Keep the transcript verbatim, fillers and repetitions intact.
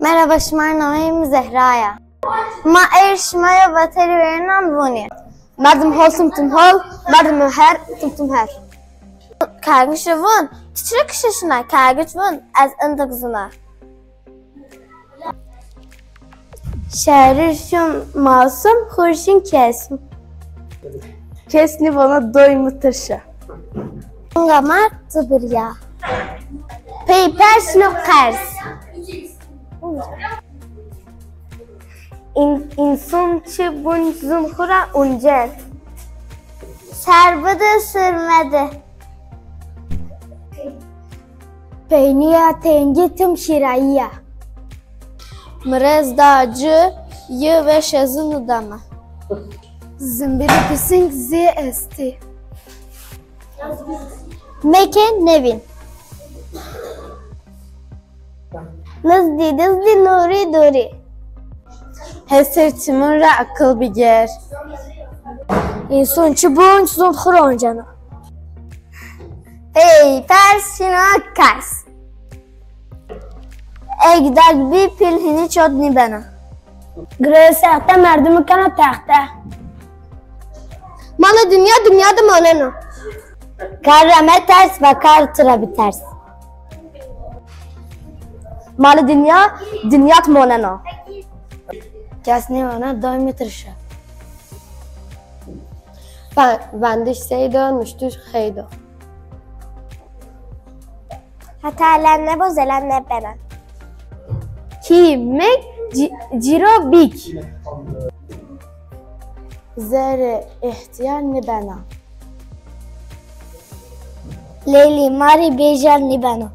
Merhaba, şima rê nameyê mi Zehra ya. Ma ey şima ya vaterî wêrînan vûnî. Merdim hol tim tim hol, merdim her tim tim her. Kagiş vûn, ti çira kişişina? Kagiş vûn, ez indik zûna. Şarî şin masum, xurşin kesum. Kes nîvona doy mi tirş a. Unga ma ti birya. Pey pers no qers. În-, însan çi bunc zûn xwu ra uncen. Ser bide, sir mede. Peynîya tengî tim şîrayî ya. Mi rê ez da ci, yi ve şezin nida mi. Zimbirî pising zî estî. Meke nevîn. Nizdî dizdî, nûrî dûrî. Heser çimun ra akıl biger. Însan çi bunc zûn xwu ra oncena. Pey pers şino kers. Eg dag bî pîl hînî çot nîbena. Girê sexte merdimî kena texte. Malê dinya dinya de moneno. Kar ra meters, va kar ti ra biters. Malê dinya dinya de moneno. Kes nêvana doy mi tirş a. Ve-, vendiş seydo, nuştiş xeydo. Heta elen nêbo, zelen nêbena. Kî mik ci-, cîro bîk. Zerrê îhtîyar nîbena. Leylî marî bêjar nîbena.